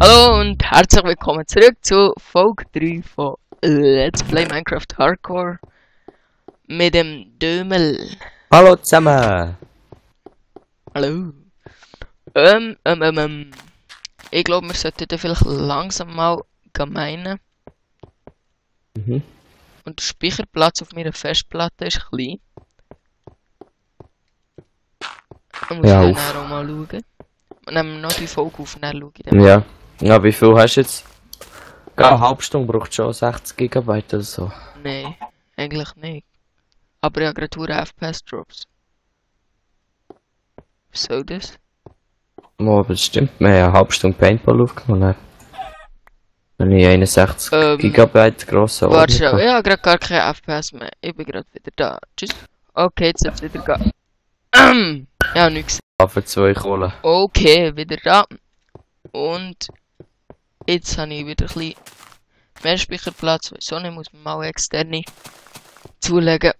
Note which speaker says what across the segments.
Speaker 1: Hallo und herzlich willkommen zurück zu Folge 3 von Let's Play Minecraft Hardcore mit dem Dömel.
Speaker 2: Hallo zusammen!
Speaker 1: Hallo. Ich glaube, wir sollten dann vielleicht langsam mal meinen. Und der Speicherplatz auf meiner Festplatte ist klein. Da muss
Speaker 2: Ja,
Speaker 1: ich dann auch mal schauen. Und dann nehmen wir noch die Folge auf und dann schaue ich dann.
Speaker 2: Ja. Ja, wie viel hast du jetzt? Eine halbe Stunde braucht schon 60 GB oder so.
Speaker 1: Nein, eigentlich nicht. Aber ich habe gerade FPS-Drops. Was soll das?
Speaker 2: Oh, das stimmt. Wir haben eine halbe Stunde Paintball aufgenommen. Wenn ich 61 GB grosse
Speaker 1: Warte schon,
Speaker 2: habe.
Speaker 1: ich habe gerade gar keine FPS mehr. Ich bin gerade wieder da. Tschüss. Okay, jetzt soll es wieder gehen. Ja, nichts.
Speaker 2: Für 2 Kohlen.
Speaker 1: Okay, wieder da. Und jetzt habe ich wieder ein bisschen mehr Speicherplatz. Wieso nicht, muss man mal externe zulegen.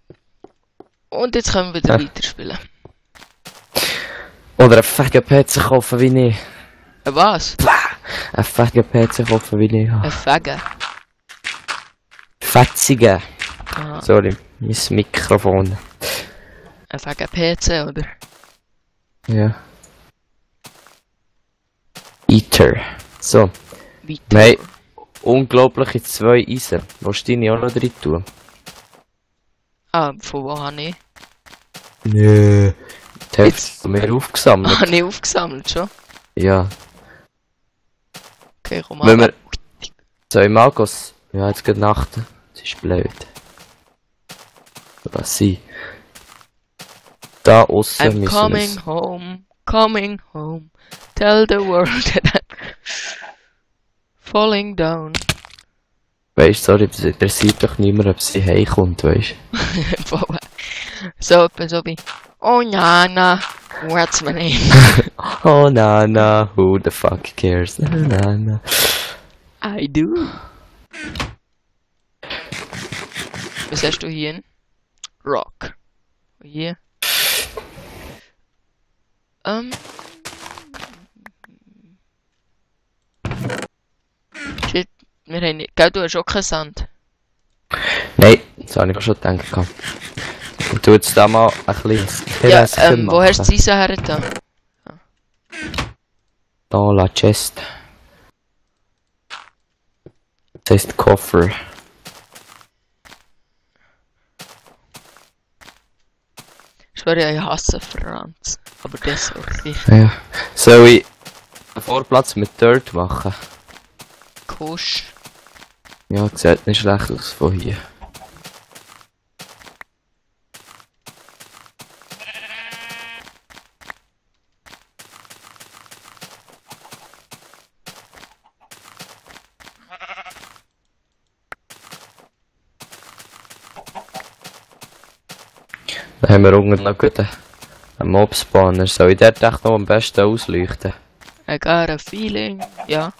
Speaker 1: Und jetzt können wir wieder weiterspielen.
Speaker 2: Oder einen fettigen PC kaufen wie ich.
Speaker 1: Was?
Speaker 2: Einen fettigen PC kaufen wie ich.
Speaker 1: Ein Fegen.
Speaker 2: Fetzigen.
Speaker 1: Aha.
Speaker 2: Sorry, mein Mikrofon.
Speaker 1: Ein Fegen PC, oder?
Speaker 2: Ja. Eater. So.
Speaker 1: Weiter.
Speaker 2: Wir haben unglaubliche 2 Eisen. Willst du deine auch noch drin tun?
Speaker 1: Ah, von wo habe ich?
Speaker 2: Nö. Die Hälfte haben wir aufgesammelt.
Speaker 1: Habe ich aufgesammelt schon?
Speaker 2: Ja.
Speaker 1: Okay, komm
Speaker 2: Wenn
Speaker 1: mal.
Speaker 2: wir... So, im Magos... Ja, jetzt geht Nacht. Das ist blöd. Was sie? Da aussen
Speaker 1: I'm
Speaker 2: müssen
Speaker 1: coming home, coming home. Tell the world that I'm falling down.
Speaker 2: Weißt du, sorry, das interessiert doch niemand, ob sie heimkommt, weißt
Speaker 1: So etwas so wie, oh Nana, what's my name?
Speaker 2: du? Oh, Nana, who the fuck cares? Nana.
Speaker 1: I do. Was hast du hier? Rock. Hier. Shit, wir haben nicht. Gell, du hast auch keinen Sand.
Speaker 2: Nein, das habe ich auch schon gedacht. Und tu jetzt da mal ein bisschen
Speaker 1: Ja,
Speaker 2: machen.
Speaker 1: wo hast du die Eisen her da?
Speaker 2: Da, la Chest. Das heisst Koffer.
Speaker 1: Ich schwöre, ich hasse Franz. Aber das okay.
Speaker 2: Ja. Soll ich einen Vorplatz mit Dirt machen?
Speaker 1: Kusch.
Speaker 2: Ja, sieht nicht schlecht aus von hier. Da haben wir unten noch gut einen Mob-Spawner. Soll ich dort echt noch am besten ausleuchten?
Speaker 1: I got a feeling. Ja.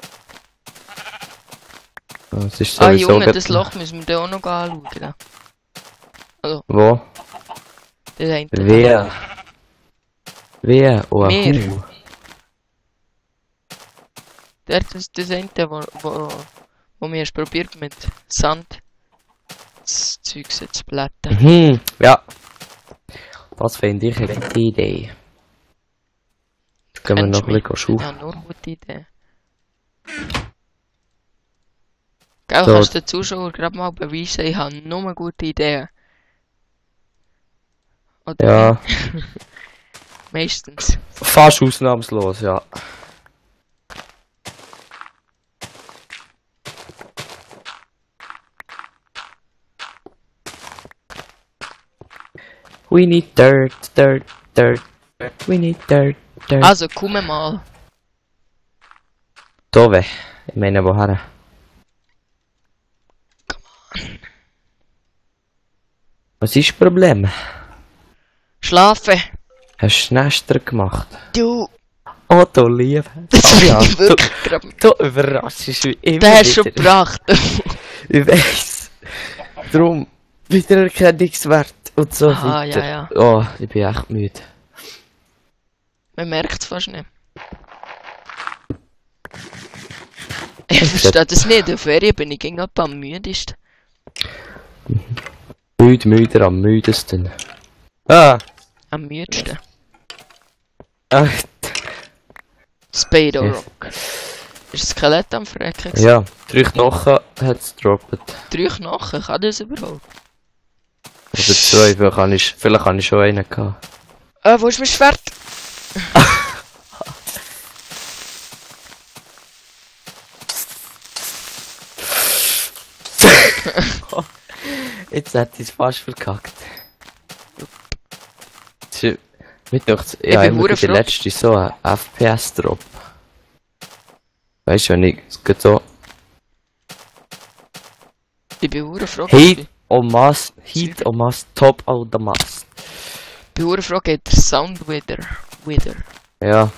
Speaker 2: Das ist
Speaker 1: Ah,
Speaker 2: sowieso
Speaker 1: Junge,
Speaker 2: gut.
Speaker 1: das Loch müssen wir da auch noch anschauen. Da. Also,
Speaker 2: Wo?
Speaker 1: das eine.
Speaker 2: Wer? Wer? Oh, ein
Speaker 1: Wir.
Speaker 2: Hu.
Speaker 1: Das eine, wo wir es probiert mit Sand das Zeug zu blättern.
Speaker 2: Ja. Das finde ich eine gute Idee. Jetzt können wir noch ein bisschen schauen.
Speaker 1: Ja, nur eine gute Idee. Gell,
Speaker 2: So.
Speaker 1: kannst du den Zuschauern gerade mal beweisen, ich habe nur eine gute Idee. Oder
Speaker 2: Ja.
Speaker 1: meistens.
Speaker 2: Fast ausnahmslos, ja. We need dirt, dirt, dirt, dirt. We need dirt, dirt.
Speaker 1: Also, komm mal.
Speaker 2: Dove. Ich meine, woher? Was ist das Problem?
Speaker 1: Schlafen.
Speaker 2: Hast du Nester gemacht?
Speaker 1: Du.
Speaker 2: Oh, du Liebe.
Speaker 1: Das
Speaker 2: Oh ja,
Speaker 1: ist wirklich gerade.
Speaker 2: du überraschst wie immer
Speaker 1: Den hast du schon
Speaker 2: wieder.
Speaker 1: gebracht.
Speaker 2: Ich weiss. Darum, Wiedererkennungswert und so
Speaker 1: Aha,
Speaker 2: weiter.
Speaker 1: ja, ja.
Speaker 2: Oh, ich bin echt müde.
Speaker 1: Man merkt es fast nicht. verstehe das nicht. In der Ferien bin ich gegen am müdesten.
Speaker 2: Müder am müdesten. Ah!
Speaker 1: Am müdesten.
Speaker 2: Ach,
Speaker 1: Spado Rock. Ist das Skelett am Frecken?
Speaker 2: ja, 3 Knochen hat es gedroppt.
Speaker 1: 3 Knochen, kann das überhaupt?
Speaker 2: Oder 2, vielleicht kann ich schon einen gehabt.
Speaker 1: Wo ist mein Schwert?
Speaker 2: Jetzt hat es fast verkackt. Mir dachte, ja, immer die letzte so ein FPS-Drop. Weißt du, wenn ich es geht so.
Speaker 1: Ich bin froh.
Speaker 2: Heat on Mast, top of the Mast.
Speaker 1: Ich bin froh, geht der Sound wieder.
Speaker 2: Ja,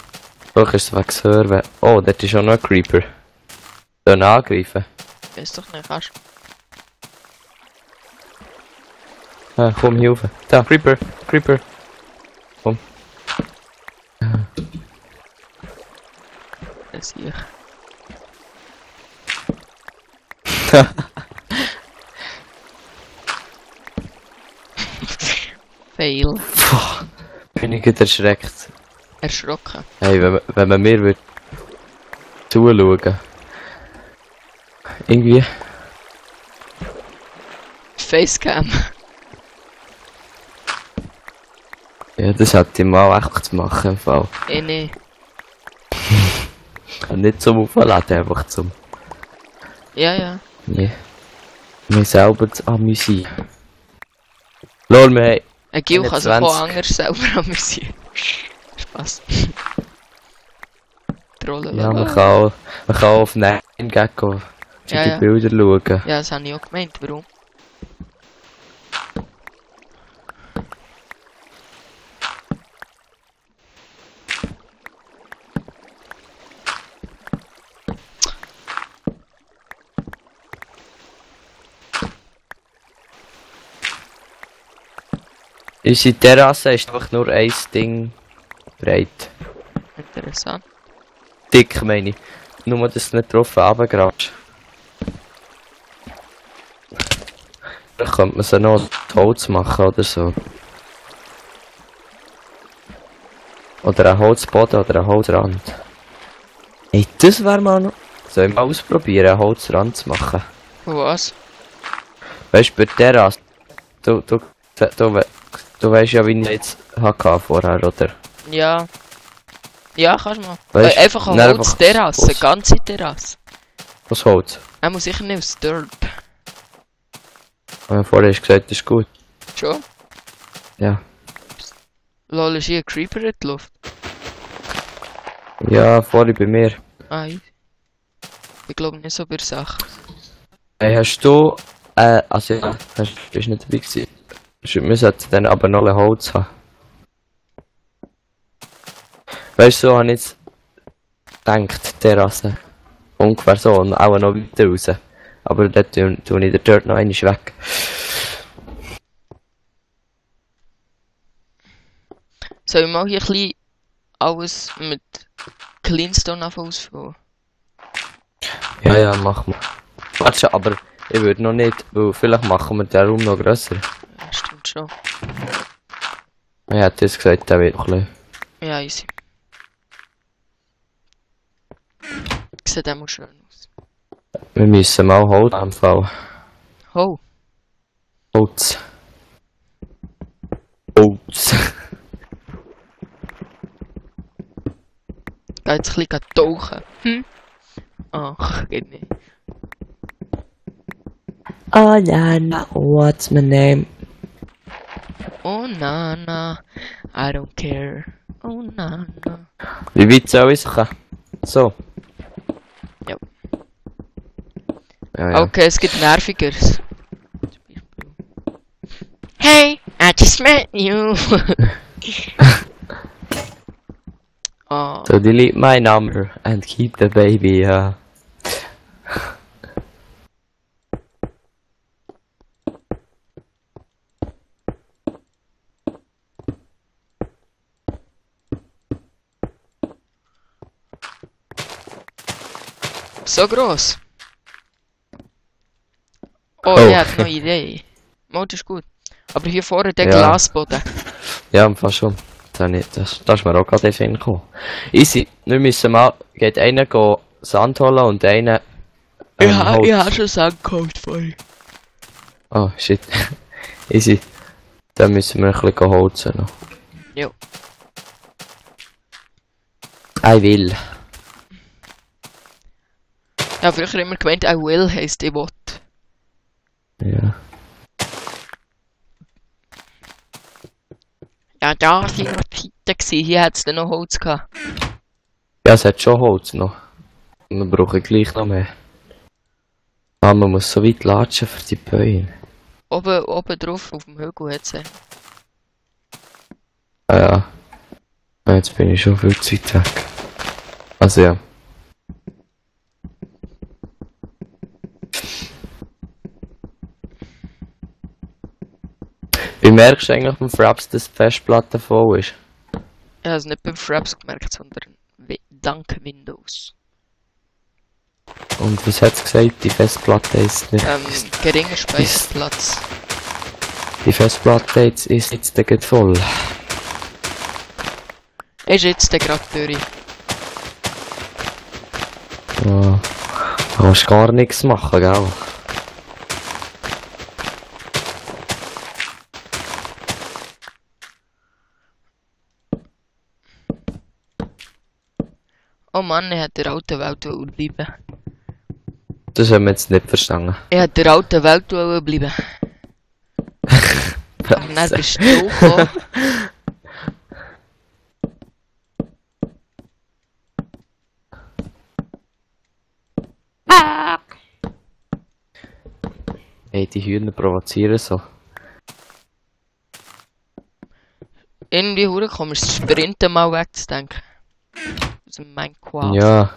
Speaker 2: doch ist es wegen Server. Oh, dort ist auch noch ein Creeper. Dann angreifen.
Speaker 1: Weiß doch nicht, kannst du.
Speaker 2: Ah, komm hier rauf. Da, Creeper. Komm.
Speaker 1: Das sehe ich. Fail.
Speaker 2: Boah, bin ich gerade erschreckt.
Speaker 1: Erschrocken.
Speaker 2: Hey, wenn man mir würde zuschauen. Irgendwie.
Speaker 1: Facecam.
Speaker 2: Ja, das hätte ich mal echt zu machen im Fall.
Speaker 1: Nee.
Speaker 2: Nicht zum Aufladen, einfach zum.
Speaker 1: Ja.
Speaker 2: Nee. Mir selber zu amüsieren. Lol, wir haben.
Speaker 1: Ein Gil kann sich auch anders selber amüsieren. Spaß. Trollen.
Speaker 2: Ja, man kann auch auf Nein gehen, die Bilder schauen.
Speaker 1: Ja, das habe ich auch gemeint. Warum?
Speaker 2: Unsere Terrasse ist einfach nur ein Ding breit.
Speaker 1: Interessant.
Speaker 2: Dick meine ich. Nur, dass du nicht drauf runtergratschst. Vielleicht könnte man so noch Holz machen oder so. Oder ein Holzboden oder ein Holzrand. Hey, das wäre mal noch... Soll ich mal ausprobieren, einen Holzrand zu machen?
Speaker 1: Was?
Speaker 2: Weißt du, bei der Terrasse... Du weißt ja, wie ich jetzt hatte vorher, oder?
Speaker 1: Ja. Ja, kannst du mal.
Speaker 2: Weißt,
Speaker 1: einfach eine Holzterrasse, eine ganze Terrasse.
Speaker 2: Was Holz?
Speaker 1: Er muss sicher nicht aus Dirt.
Speaker 2: Vorher hast du gesagt, das ist gut.
Speaker 1: Schon?
Speaker 2: Ja.
Speaker 1: Lol, ist hier ein Creeper in der Luft?
Speaker 2: Ja, vorher bei mir.
Speaker 1: Ah, ich glaube nicht so bei der Sache.
Speaker 2: Hey, hast du... also ja, bist nicht dabei gewesen. Wir sollten dann aber noch ein Holz haben. Weißt du, so habe ich jetzt gedacht, Terrasse. Ungefähr so, und auch noch weiter raus. Aber dort tue ich den Dirt noch einmal weg.
Speaker 1: Soll ich mal hier ein bisschen alles mit Cleanstone ausfüllen?
Speaker 2: Ja, mach mal. Warte, aber ich würde noch nicht, weil vielleicht machen wir den Raum noch grösser.
Speaker 1: Ja, stimmt schon.
Speaker 2: Er hat das gesagt, der wird noch ein bisschen.
Speaker 1: Ja, easy. Sieht immer schön aus.
Speaker 2: Wir müssen mal Holz anfangen.
Speaker 1: Oh.
Speaker 2: Holz. Holz.
Speaker 1: Ga jetzt ein bisschen tauchen. Hm? Ach, geht nicht.
Speaker 2: Oh Nana, what's my name?
Speaker 1: Oh Nana, I don't care. Oh Nana.
Speaker 2: Wie weit soll ich gehen? So.
Speaker 1: Ja.
Speaker 2: Ja.
Speaker 1: Okay, es gibt Nervigeres. Hey, I just met you. Oh.
Speaker 2: So delete my number and keep the baby,
Speaker 1: So gross. Oh,
Speaker 2: Oh.
Speaker 1: ich habe noch eine Idee. Mode ist gut. Aber hier vorne der
Speaker 2: Ja.
Speaker 1: Glasboden.
Speaker 2: Ja, fast schon. Das ist mir auch gerade in den Sinn gekommen. Easy, wir müssen mal, geht einer go Sand holen und einer Holz.
Speaker 1: Ich habe schon Sand gekauft vorhin.
Speaker 2: Oh, shit. Easy. Dann müssen wir ein bisschen holzen noch.
Speaker 1: Jo.
Speaker 2: I will.
Speaker 1: Ja, früher immer gemeint, I will heisst ich will.
Speaker 2: Ja.
Speaker 1: Ja, da war hier noch die Hütte gewesen. Hier hat es dann noch Holz gehabt.
Speaker 2: Ja, es hat schon Holz noch. Wir brauchen gleich noch mehr. Ah, man muss so weit latschen für die Bäume.
Speaker 1: Oben drauf auf dem Hügel hat es.
Speaker 2: Ah ja. Ah, jetzt bin ich schon viel zu weit weg. Also ja. Wie merkst du eigentlich beim Fraps, dass die Festplatte voll ist?
Speaker 1: Ich habe es nicht beim Fraps gemerkt, sondern dank Windows.
Speaker 2: Und was hat es gesagt? Die Festplatte ist nicht...
Speaker 1: Geringer Speicherplatz.
Speaker 2: Die Festplatte ist jetzt gleich voll.
Speaker 1: Ist jetzt gerade durch.
Speaker 2: Ja. Du kannst gar nichts machen, gell?
Speaker 1: Oh Mann, ich hätte der alten Welt bleiben.
Speaker 2: Das haben wir jetzt nicht verstanden.
Speaker 1: Ich hätte der alten Welt bleiben. Aber dann bist du gekommen.
Speaker 2: Ey, die Hühner provozieren so.
Speaker 1: Irgendwie hure komisch, das Sprinten mal wegzudenken. Aus dem Minecraft.
Speaker 2: Ja.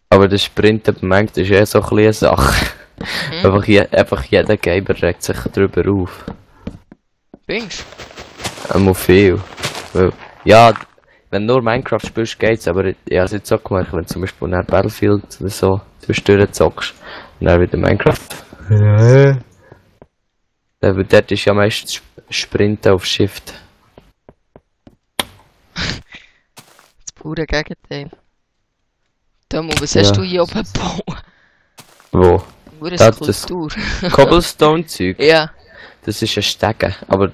Speaker 2: Aber das Sprinten bemerkt ist eh so ein bisschen eine Sache. Einfach jeder Gamer regt sich darüber auf.
Speaker 1: Findest
Speaker 2: Mal viel. Weil, ja, wenn du nur Minecraft spielst, geht's, aber ich habe es jetzt so gemacht, wenn du zum Beispiel nach Battlefield oder so zwischendurch zockst und dann wieder Minecraft. Ja. Weil dort ist ja meistens Sprinten auf Shift.
Speaker 1: Das pure Gegenteil. Tomo, was
Speaker 2: Ja.
Speaker 1: hast du hier oben gebaut?
Speaker 2: Wo?
Speaker 1: Hure
Speaker 2: Das
Speaker 1: Skulptur.
Speaker 2: Cobblestone-Zeug,
Speaker 1: Ja.
Speaker 2: das ist ein Stegen. Aber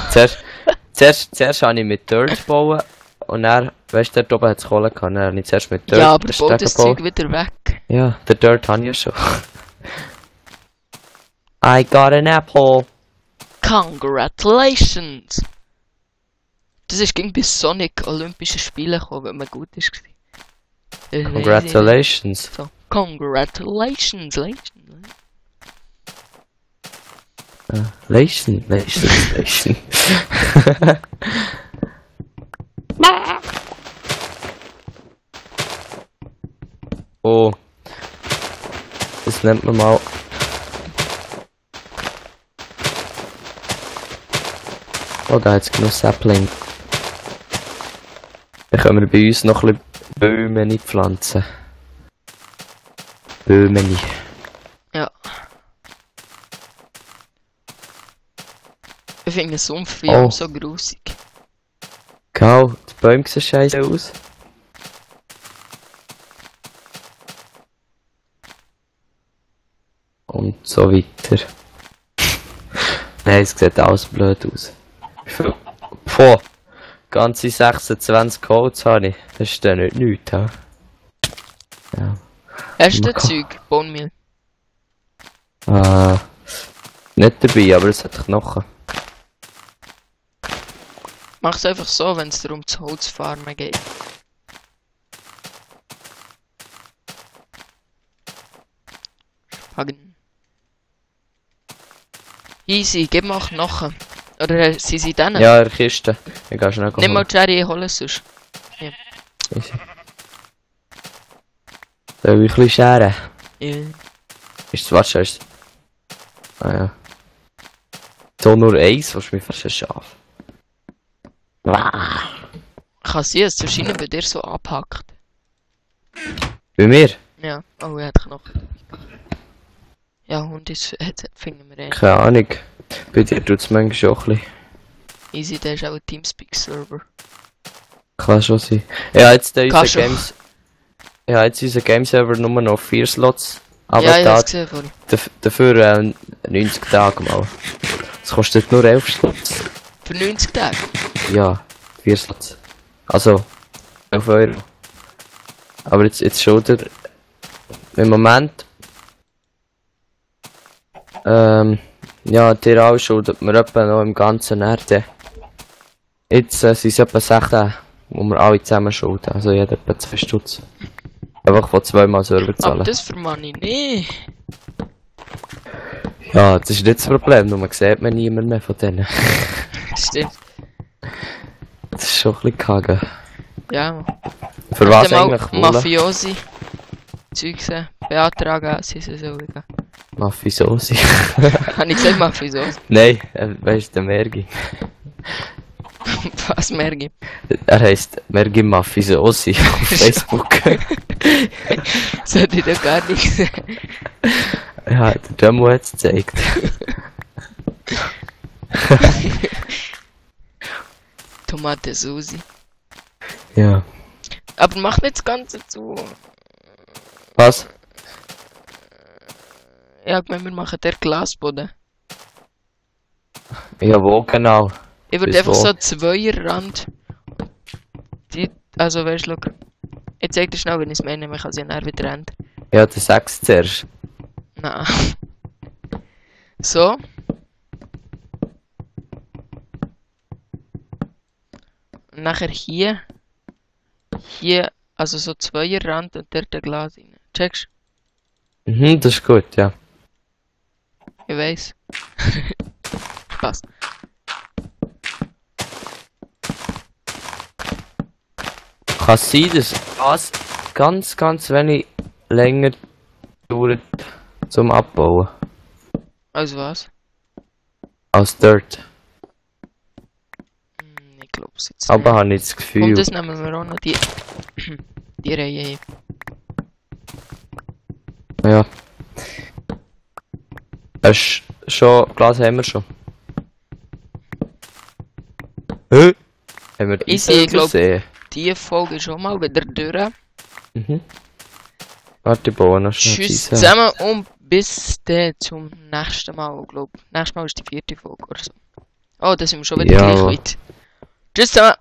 Speaker 2: zuerst habe ich mit Dirt gebaut und dann, weißt du, dort oben hat es Kohle gehabt, dann habe ich zuerst mit Dirt
Speaker 1: Ja, aber
Speaker 2: den
Speaker 1: bau das
Speaker 2: gebaut.
Speaker 1: Zeug wieder weg.
Speaker 2: Ja, der Dirt habe ich ja schon. I got an apple.
Speaker 1: Congratulations! Das ist gegen bis Sonic Olympische Spiele gekommen, wenn man gut ist.
Speaker 2: Congratulations.
Speaker 1: So, congratulations,
Speaker 2: Lation. Oh. Das nennt man mal. Oh, da hat es genug Sapling. Dann können wir bei uns noch ein bisschen Bäume pflanzen. Bäume.
Speaker 1: Ja. Ich finde den Sumpf
Speaker 2: Oh.
Speaker 1: so grusig.
Speaker 2: Genau, die Bäume sehen scheiße aus. Und so weiter. Nein, es sieht alles blöd aus. Boah, ganze 26 Codes habe ich. Das ist dann nicht nichts, hä? Ja.
Speaker 1: Hast du
Speaker 2: Man
Speaker 1: Zeug? Bohnenmehl.
Speaker 2: Nicht dabei, aber es hat Knochen.
Speaker 1: Mach's einfach so, wenn es darum zu Holzfarmen geht. Spagen. Easy, gib mir auch Knochen. Oder sind sie dann?
Speaker 2: Ja, in der Kiste. Ich gehe schnell
Speaker 1: Nimm mal
Speaker 2: holen.
Speaker 1: Cherry, hol es sonst.
Speaker 2: Easy. Soll ich ein bisschen scheren?
Speaker 1: Ja.
Speaker 2: Ist das Wasser? Ist... Ah ja. So nur eins, was mich fast ein Schaf.
Speaker 1: Kann sein, dass der Schiene bei dir so abhackt.
Speaker 2: Bei mir?
Speaker 1: Ja. Oh, er hat Knochen. Ja, Hund ist, finden wir eh.
Speaker 2: Keine Ahnung. Bei dir tut es manchmal schon ein bisschen.
Speaker 1: Easy, der ist auch ein Teamspeak-Server.
Speaker 2: Kann schon sein. Ja, jetzt
Speaker 1: Kann schon.
Speaker 2: Ja, jetzt unser Game-Server nur noch 4 Slots. Aber
Speaker 1: Ja, ich
Speaker 2: da,
Speaker 1: hab's gesehen vorhin.
Speaker 2: dafür 90 Tage mal. Das kostet nur 11 Slots.
Speaker 1: Für 90 Tage?
Speaker 2: Ja, 4 Slots. Also, 11 Euro. Aber jetzt schon der... Im Moment... ja, der auch schuldet mir etwa noch im ganzen Erde. Jetzt sind es etwa 16, wo wir alle zusammen schulden. Also jeder etwa 2 Stutz. Einfach von 2 Server zahlen.
Speaker 1: Aber das vermann ich nicht.
Speaker 2: Ja, das ist nicht das Problem, nur man sieht man niemand mehr von denen.
Speaker 1: Stimmt.
Speaker 2: Das ist schon ein bisschen kacke.
Speaker 1: Ja, man.
Speaker 2: Für
Speaker 1: Habt
Speaker 2: was
Speaker 1: ihr mal
Speaker 2: eigentlich?
Speaker 1: Mafiosi Zeug gesehen? Beantragen, sie sollen gehen.
Speaker 2: Mafiosi.
Speaker 1: Habe ich gesagt Mafiosi?
Speaker 2: Nein, weißt du, der Mergi.
Speaker 1: Was merke ich?
Speaker 2: Er heisst Mergi Mafiosi auf Facebook.
Speaker 1: Das hätte ich doch gar nicht gesehen.
Speaker 2: Ja, der Demo hat es gezeigt.
Speaker 1: Tomate Susi.
Speaker 2: Ja.
Speaker 1: Aber mach nicht das Ganze zu.
Speaker 2: Was?
Speaker 1: Ja, ich meine, wir machen der Glasboden.
Speaker 2: Ja, wo genau?
Speaker 1: Ich würde
Speaker 2: Bis
Speaker 1: einfach
Speaker 2: wo?
Speaker 1: so Zweierrand. Die, also weißt du, schau. Ich zeig dir schnell, wenn ich es meine, man kann sie dann wieder ändern.
Speaker 2: Ja, der 6 zuerst.
Speaker 1: Nein. So. Und nachher hier. Hier, also so Zweierrand und dort ein Glas rein. Checkst
Speaker 2: Mhm, das ist gut, ja.
Speaker 1: du? Ich weiss. Spaß.
Speaker 2: Kann es sein, dass was ganz wenig länger dauert zum Abbauen
Speaker 1: Also was?
Speaker 2: als Dirt.
Speaker 1: Ich glaub's jetzt
Speaker 2: Aber
Speaker 1: nicht.
Speaker 2: habe ich das Gefühl.
Speaker 1: Und das nehmen wir auch noch die, die Reihe hin.
Speaker 2: Ja. Glas haben wir schon. Hä? Haben wir
Speaker 1: Easy, ich glaub-
Speaker 2: übersehen?
Speaker 1: Die Folge ist schon mal wieder durch.
Speaker 2: Mhm. Warte, ich baue noch schnell
Speaker 1: Tschüss
Speaker 2: Eisen.
Speaker 1: zusammen und bis dann zum nächsten Mal, glaub. Nächstes Mal ist die 4. Folge oder so. Oh, da sind wir schon wieder
Speaker 2: Ja.
Speaker 1: gleich weit. Tschüss zusammen!